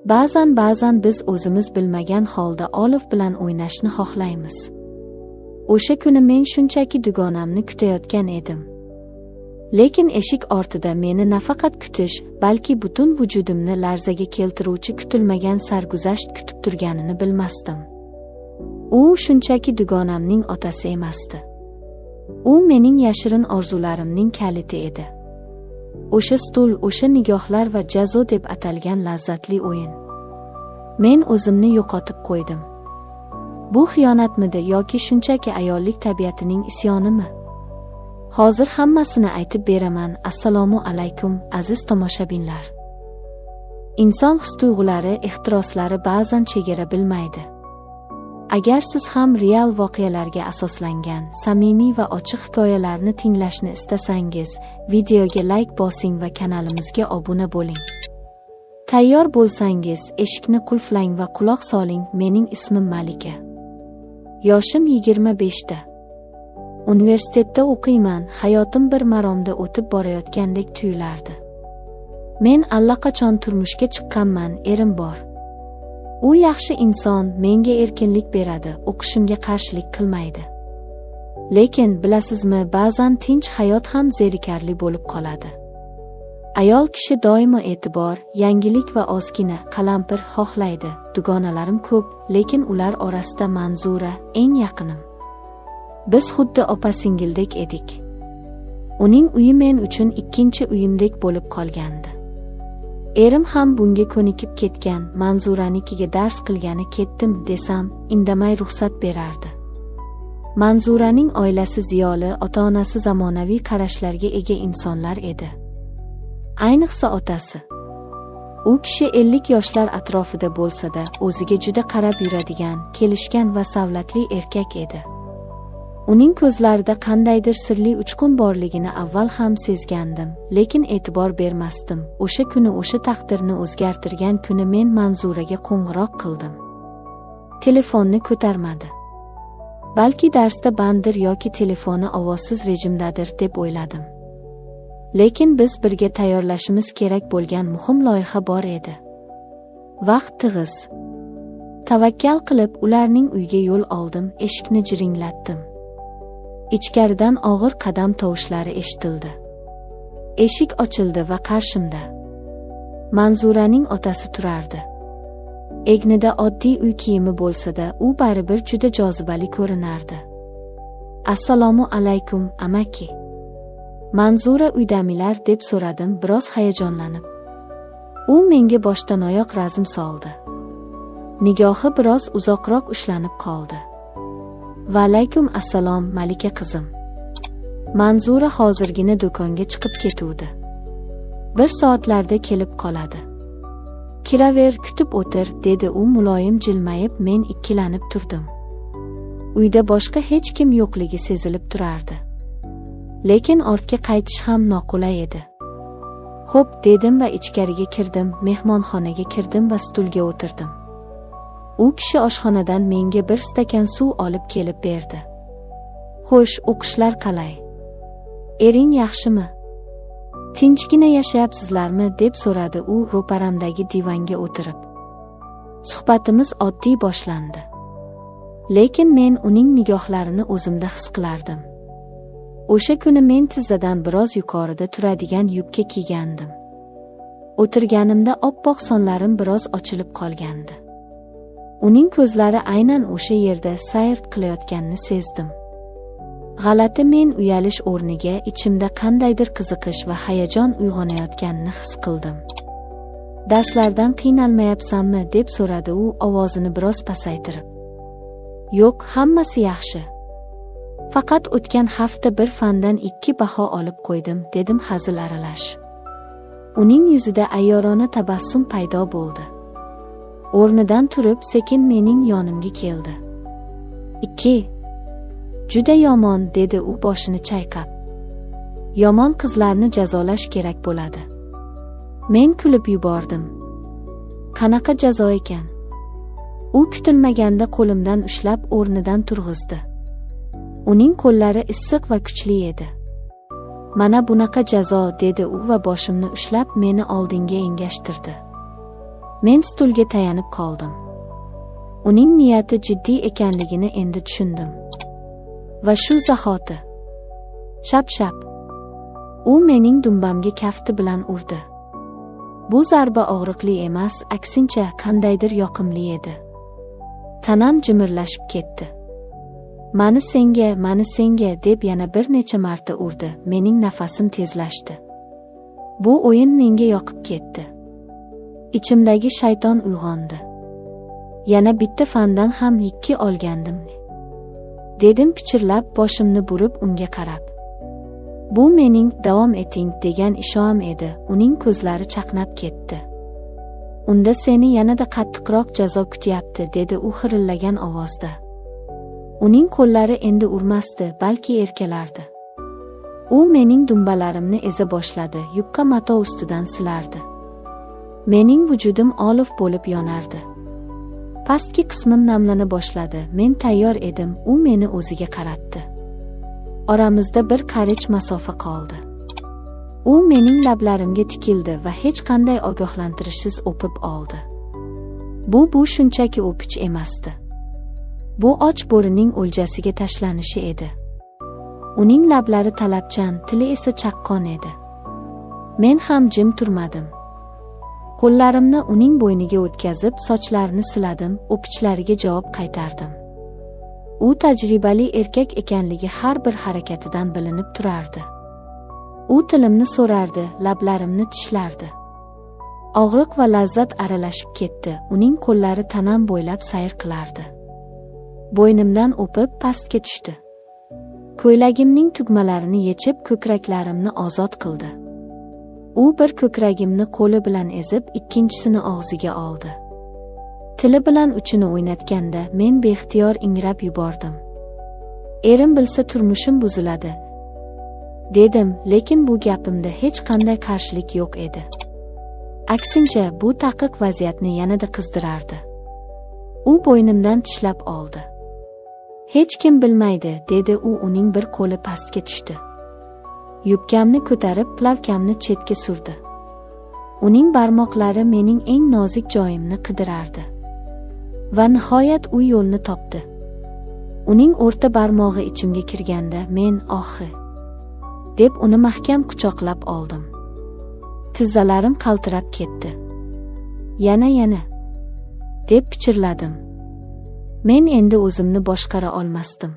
Ba'zan biz o'zimiz bilmagan holda olov bilan o'ynashni xohlaymiz. O'sha kuni men shunchaki dugonamni kutayotgan edim. Lekin eshik ortida meni nafaqat kutish, balki butun vujudimni larzaga keltiruvchi kutilmagan sarguzasht kutib turganini bilmasdim. U shunchaki dugonamning otasi emasdi. U mening yashirin orzularimning kaliti edi. O'sha stul, o'sha nigohlar va jazo deb atalgan lazzatli o'yin. Men o'zimni yo'qotib qo'ydim. Bu xiyonatmidi yoki shunchaki ayollik tabiatining isyonimi? Hozir hammasini aytib beraman. Assalomu alaykum, aziz tomoshabinlar. Inson his-tuyg'ulari, ehtiroslari ba'zan chegara bilmaydi. Agar siz ham real voqealarga asoslangan, samimiy va ochiq hikoyalarni tinglashni istasangiz, videoga like bosing va kanalimizga obuna bo'ling. Tayyor bo'lsangiz, eshikni qulflang va quloq soling. Mening ismim Malika. Yoshim 25 ta. Universitetda o'qiyman, hayotim bir maromda o'tib borayotgandek tuyulardi. Men allaqachon turmushga chiqqanman, erim bor. U yaxshi inson, menga erkinlik beradi, o'qishimga qarshilik qilmaydi. Lekin bilasizmi, ba'zan tinch hayot ham zerikarli bo'lib qoladi. Ayol kishi doimo e'tibor, yangilik va ozgina qalampir xohlaydi. Dugonalarim ko'p, lekin ular orasida Manzura eng yaqinim. Biz xuddi opa-singildek edik. Uning uyi men uchun ikkinchi uyimdek bo'lib qolgandi. Erim ham bunga ko'nikib ketgan. Manzuranikiga dars qilgani ketdim desam, indamay ruxsat berardi. Manzuraning oilasi ziyoli, ota-onasi zamonaviy qarashlarga ega insonlar edi. Ayniqsa otasi. U kishi 50 yoshlar atrofida bo'lsa-da, o'ziga juda qarab yuradigan, kelishgan va savlatli erkak edi. Uning ko'zlarida qandaydir sirli uchqun borligini avval ham sezgandim, lekin e'tibor bermasdim. O'sha kuni, o'sha taqdirni o'zgartirgan kuni men Manzuraga qo'ng'iroq qildim. Telefonni ko'tarmadi. Balki darsda bandir yoki telefoni ovozsiz rejimdadir deb o'yladim. Lekin biz birga tayyorlashimiz kerak bo'lgan muhim loyiha bor edi. Vaqt tig'iz. Tavakkal qilib ularning uyiga yo'l oldim, eshikni jiringlatdim. Ichkaridan og'ir qadam tovushlari eshitildi. Eshik ochildi va qarshimda Manzuraning otasi turardi. Egnida oddiy uy kiyimi bo'lsa-da, u baribir juda jozibali ko'rinardi. Assalomu alaykum, amaki. Manzura uydamilar deb so'radim, biroz hayajonlanib. U menga boshdan oyoq razm soldi. Nigohi biroz uzoqroq ushlanib qoldi. Va alaykum assalom, Malika qizim. Manzura hozirgina do'konga chiqib ketuvdi. Bir soatlarda kelib qoladi. Kiraver, kutib o'tir, dedi u muloyim jilmayib. Men ikkilanib turdim. Uyda boshqa hech kim yo'qligi sezilib turardi. Lekin ortga qaytish ham noqulay edi. Xo'p, dedim va ichkariga kirdim, mehmonxonaga kirdim va stulga o'tirdim. U kishi oshxonadan menga bir stakan suv olib kelib berdi. Xo'sh, o'qishlar qalay? Ering yaxshimi? Tinchgina yashayapsizlarmi, deb so'radi u ro'paramdagi divanga o'tirib. Suhbatimiz oddiy boshlandi. Lekin men uning nigohlarini o'zimda his qilardim. O'sha kuni men tizzadan biroz yuqorida turadigan yubka kiygandim. O'tirganimda oppoq sonlarim biroz ochilib qolgandi. Uning ko'zlari aynan o'sha yerda sayr qilayotganini sezdim. G'alati, men uyalish o'rniga ichimda qandaydir qiziqish va hayajon uyg'onayotganini his qildim. Darslardan qiynalmayapsanmi, deb so'radi u ovozini biroz pasaytirib. Yo'q, hammasi yaxshi. Faqat o'tgan hafta bir fandan 2 baho olib qo'ydim, dedim hazil aralash. Uning yuzida ayyorona tabassum paydo bo'ldi. O'rnidan turib sekin mening yonimga keldi. 2. Juda yomon, dedi u boshini chayqab. Yomon qizlarni jazolash kerak bo'ladi. Men kulib yubordim. Qanaqa jazo ekan? U kutilmaganda qo'limdan ushlab o'rnidan turg'izdi. Uning qo'llari issiq va kuchli edi. Mana bunaqa jazo, dedi u va boshimni ushlab meni oldinga engashtirdi. Men stulga tayanib qoldim. Uning niyati jiddiy ekanligini endi tushundim. Va shu zahoti shap-shap. U mening dumbamga kafti bilan urdi. Bu zarba og'riqli emas, aksincha qandaydir yoqimli edi. Tanam jimirlashib ketdi. Mani senga, mani senga deb yana bir necha marta urdi. Mening nafasim tezlashdi. Bu o'yin menga yoqib ketdi. Ichimdagi shayton uyg'ondi. Yana bitta fandan ham 2 olgandim, dedim pichirlab, boshimni burib unga qarab. Bu mening davom eting degan ishoram edi. Uning ko'zlari chaqnab ketdi. Unda seni yanada qattiqroq jazo kutyapti, dedi u xirillagan ovozda. Uning qo'llari endi urmasdi, balki erkalardi. U mening dumbalarimni eza boshladi, yupqa mato ustidan silardi. Mening vujudim olov bo'lib yonardi. Pastki qismim namlana boshladi. Men tayyor edim, u meni o'ziga qaratdi. Oramizda bir qarich masofa qoldi. U mening lablarimga tikildi va hech qanday ogohlantirishsiz o'pib oldi. Bu shunchaki o'pich emasdi. Bu och bo'rining o'ljasiga tashlanishi edi. Uning lablari talabchan, tili esa chaqqon edi. Men ham jim turmadim. Qo'llarimni uning bo'yniga o'tkazib, sochlarini siladim, o'pichlariga javob qaytardim. U tajribali erkak ekanligi har bir harakatidan bilinib turardi. U tilimni so'rardi, lablarimni tishlardi. Og'riq va lazzat aralashib ketdi. Uning qo'llari tanam bo'ylab sayr qilardi. Bo'ynimdan o'pib pastga tushdi. Ko'ylagimning tugmalarini yechib, ko'kraklarimni ozod qildi. U bir ko'kragimni qo'li bilan ezib, ikkinchisini og'ziga oldi. Tili bilan uchini o'ynatganda men beixtiyor ingrab yubordim. Erim bilsa turmushim buziladi, dedim, lekin bu gapimda hech qanday qarshilik yo'q edi. Aksincha, bu taqiq vaziyatni yanada qizdirardi. U bo'ynimdan tishlab oldi. Hech kim bilmaydi, dedi u, uning bir qo'li pastga tushdi. Yubkamni ko'tarib, plavkamni chetga surdi. Uning barmoqlari mening eng nozik joyimni qidirardi. Va nihoyat u yo'lni topdi. Uning o'rta barmog'i ichimga kirganda men "Oh!" deb uni mahkam quchoqlab oldim. Tizzalarim qaltirab ketdi. Yana yana deb pichirladim. Men endi o'zimni boshqara olmasdim.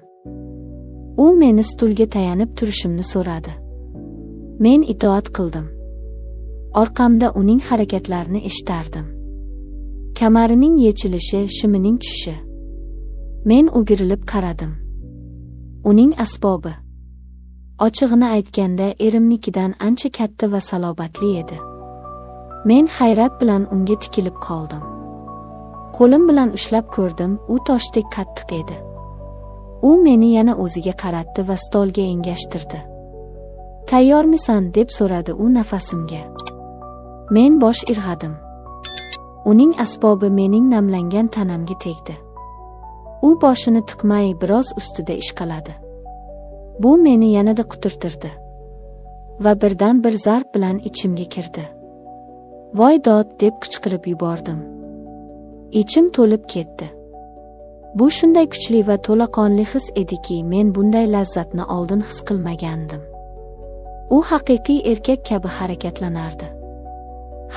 U meni stulga tayanib turishimni so'radi. Men itoat qildim. Orqamda uning harakatlarini eshitardim. Kamarining yechilishi, shimining tushishi. Men o'girilib qaradim. Uning asbobi. Ochig'ini aytganda, erimnikidan ancha katta va salobatli edi. Men hayrat bilan unga tikilib qoldim. Qo'lim bilan ushlab ko'rdim, u toshdek qattiq edi. U meni yana o'ziga qaratdi va stolga engashtirdi. Tayyormisan, deb so'radi u nafasimga. Men bosh irg'adim. Uning asbobi mening namlangan tanamga tegdi. U boshini tiqmay biroz ustida ishqaladi. Bu meni yanada quturtirdi. Va birdan bir zarb bilan ichimga kirdi. Voy dod, deb qichqirib yubordim. Ichim to'lib ketdi. Bu shunday kuchli va to'laqonli his ediki, men bunday lazzatni oldin his qilmagandim. U haqiqiy erkak kabi harakatlanardi.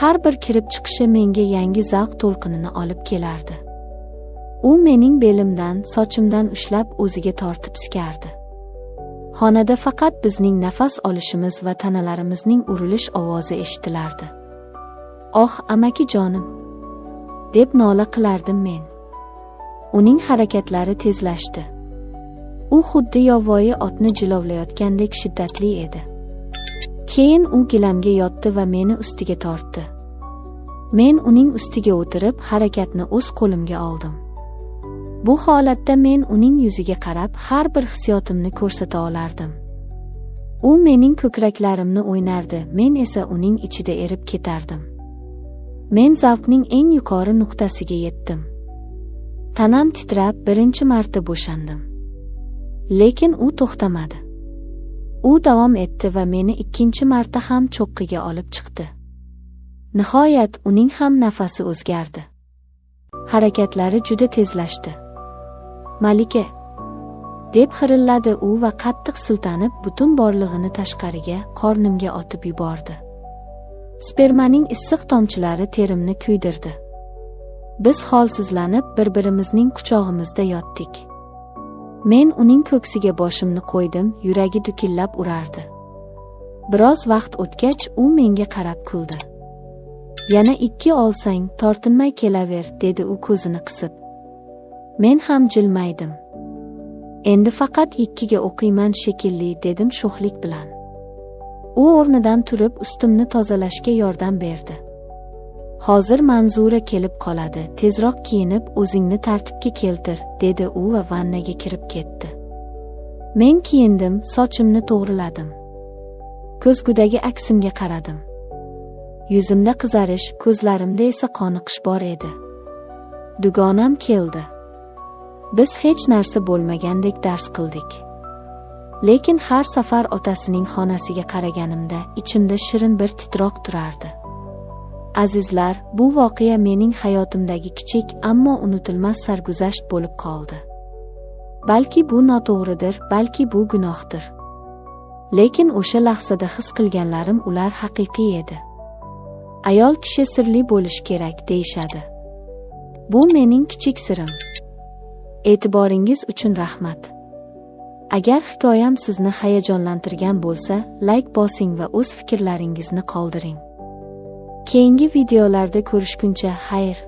Har bir kirib chiqishi menga yangi zavq to'lqinini olib kelardi. U mening belimdan, sochimdan ushlab o'ziga tortib sikardi. Xonada faqat bizning nafas olishimiz va tanalarimizning urilish ovozi eshitilardi. "Oh, amaki jonim!" deb nola qilardim men. Uning harakatlari tezlashdi. U xuddi yovvoyi otni jilovlayotgandek shiddatli edi. Keyin u gilamga yotdi va meni ustiga tortdi. Men uning ustiga o'tirib, harakatni o'z qo'limga oldim. Bu holatda men uning yuziga qarab har bir hissiyotimni ko'rsata olardim. U mening ko'kraklarimni o'ynardi, men esa uning ichida erib ketardim. Men zavqning eng yuqori nuqtasiga yetdim. Tanam titrab, birinchi marta bo'shandim. Lekin u to'xtamadi. U davom etdi va meni ikkinchi marta ham cho'qqiga olib chiqdi. Nihoyat uning ham nafasi o'zgardi. Harakatlari juda tezlashdi. "Malika!" deb xirilladi u va qattiq siltanib butun borlig'ini tashqariga, qornimga otib yubordi. Spermaning issiq tomchilari terimni kuydirdi. Biz holsizlanib bir-birimizning quchog'imizda yotdik. Men uning ko'ksiga boshimni qo'ydim, yuragi dukillab urardi. Biroz vaqt o'tgach, u menga qarab kuldi. "Yana 2 olsang, tortinmay kelaver", dedi u ko'zini qisib. Men ham jilmaydim. "Endi faqat 2ga o'qiyman shekilli", dedim sho'xlik bilan. U o'rnidan turib ustimni tozalashga yordam berdi. "Hozir Manzura kelib qoladi, tezroq kiyinib o'zingni tartibga keltir", dedi u va vannaga kirib ketdi. Men kiyindim, sochimni to'g'riladim. Ko'zgudagi aksimga qaradim. Yuzimda qizarish, ko'zlarimda esa qoniqish bor edi. Dugonam keldi. Biz hech narsa bo'lmagandek dars qildik. Lekin har safar otasining xonasiga qaraganimda ichimda shirin bir titroq turardi. Azizlar, bu voqea mening hayotimdagi kichik, ammo unutilmas sarguzasht bo'lib qoldi. Balki bu noto'g'ridir, balki bu gunohdir. Lekin o'sha lahzada his qilganlarim ular haqiqiy edi. Ayol kishi sirli bo'lishi kerak, deyishadi. Bu mening kichik sirim. E'tiboringiz uchun rahmat. Agar hikoyam sizni hayajonlantirgan bo'lsa, like bosing va o'z fikrlaringizni qoldiring. Keyingi videolarda ko'rishguncha xayr.